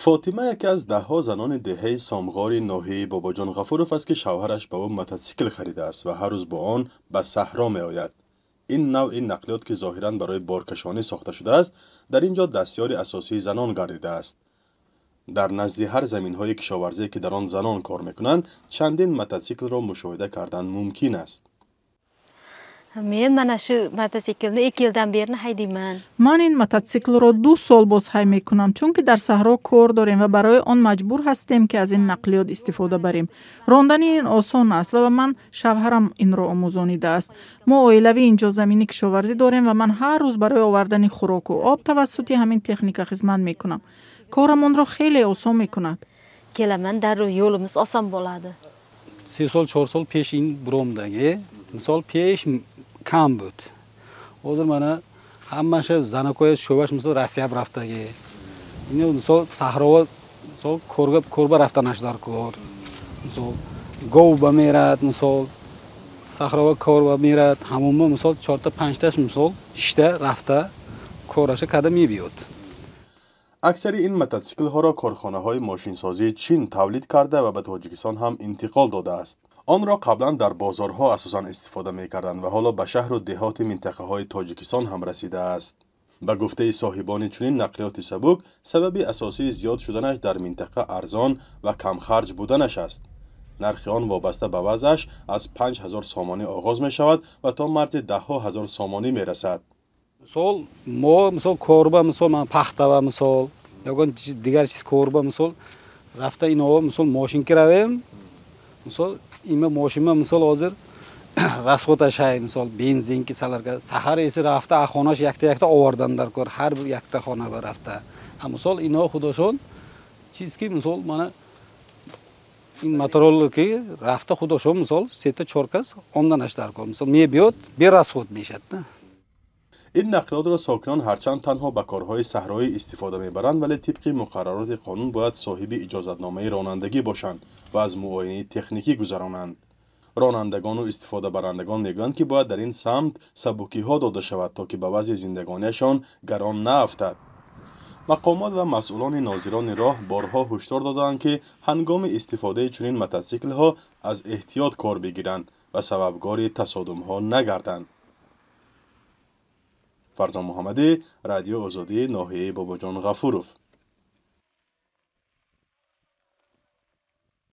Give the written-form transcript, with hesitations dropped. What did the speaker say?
Фотима яке аз даҳҳо занони деҳаи Сомғори ноҳияи Бобоҷон Ғафуров аст, ки шавҳараш ба ӯ мототсикл харидааст ва ҳар рӯз бо он ба саҳро меояд. Ин навъи нақлиёт, ки зоҳиран барои боркашонӣ сохта шудааст, дар ин ҷо дастёри асосии занон гардидааст. Дар назди ҳар заминҳои кишоварзие, ки дар он занон кор мекунанд, чандин мототсиклро мушоҳида кардан мумкин аст. Men mana shu mototsiklni 2 yildan beri haydayman. Ман ин мототсиклро 2 сол боз ҳай мекунам, чунки дар саҳро кор дорем ва барои он маҷбур ҳастем, ки аз ин нақлиёт истифода барем. Рондани ин осон аст ва ба ман шавҳарам инро омӯзонидааст. Мо оилавӣ инҷо замини кишоварзӣ дорем ва ман ҳар рӯз барои овардани хӯроку об тавассути ҳамин техника хизмат мекунам. Корамонро хеле осон мекунад. Kelaman, darrov yo'limiz oson bo'ladi. 3 сол, 4 сол пеш ин буромдаги, мисол, пеш кам буд. Ҳозир мана ҳамаша занакоя шӯбаш, мисол, Россия рафтаги. Ин, мисол, саҳрова, мисол, корба рафтанаш дар кор, мисол, гов ба мерад, мисол, саҳрова корба мерад. Ҳамонма, мисол, чорта панҷташ, мисол, шишта рафта кораша када мебиёд. Аксари ин мототсиклҳоро корхонаҳои мошинсозии Чин тавлид карда ва ба Тоҷикистон ҳам интиқол додааст. Онро қаблан дар бозорҳо асосан истифода мекарданд ва ҳоло ба шаҳру деҳоти минтақаҳои Тоҷикистон ҳам расидааст. Ба гуфтаи соҳибони чунин нақлиёти сабук, сабаби асосии зиёд шуданаш дар минтақа арзон ва камхарҷ буданаш аст. Нархи он вобаста ба вазнаш аз 5000 сомонӣ оғоз мешавад ва то марзи даҳҳо ҳазор сомонӣ мерасад. Мисол, мо, мисол, корба, мисол, ман пахтава, мисол, ягон дигар чиз корба, мисол, рафта инова, мисол, мошинки равем, мисол, има мошинма, мисол, ҳозир расход ашай, мисол, бензинки саларга саҳар эси рафта хонаш якта якта овардан дар кор, ҳар бир якта хона ба рафта. А, мисол, ино худошон чиз ки, мисол, мана ин мотороллер ки рафта худошон, мисол, сета чор кас омданаш дар кор, мисол, мебиёд, берасход мешад да. Ин нақлиётро сокинон ҳарчанд танҳо ба корҳои саҳроӣ истифода мебаранд, вале тибқи муқаррароти қонун бояд соҳиби иҷозатномаи ронандагӣ бошанд ва аз муоинаи техникӣ гузаронанд. Ронандагону истифодабарандагон мегӯянд, ки бояд дар ин самт сабукиҳо дода шавад, то ки ба вазъи зиндагониашон гарон наафтад. Мақомот ва масъулони нозирони роҳ борҳо ҳушдор додаанд, ки ҳангоми истифодаи чунин мототсиклҳо аз эҳтиёт кор бигиранд ва сабабгори тасодумҳо нагарданд. Фарзон Муҳаммадӣ, Радиои Озодӣ, ноҳияи Бобоҷон Ғафуров.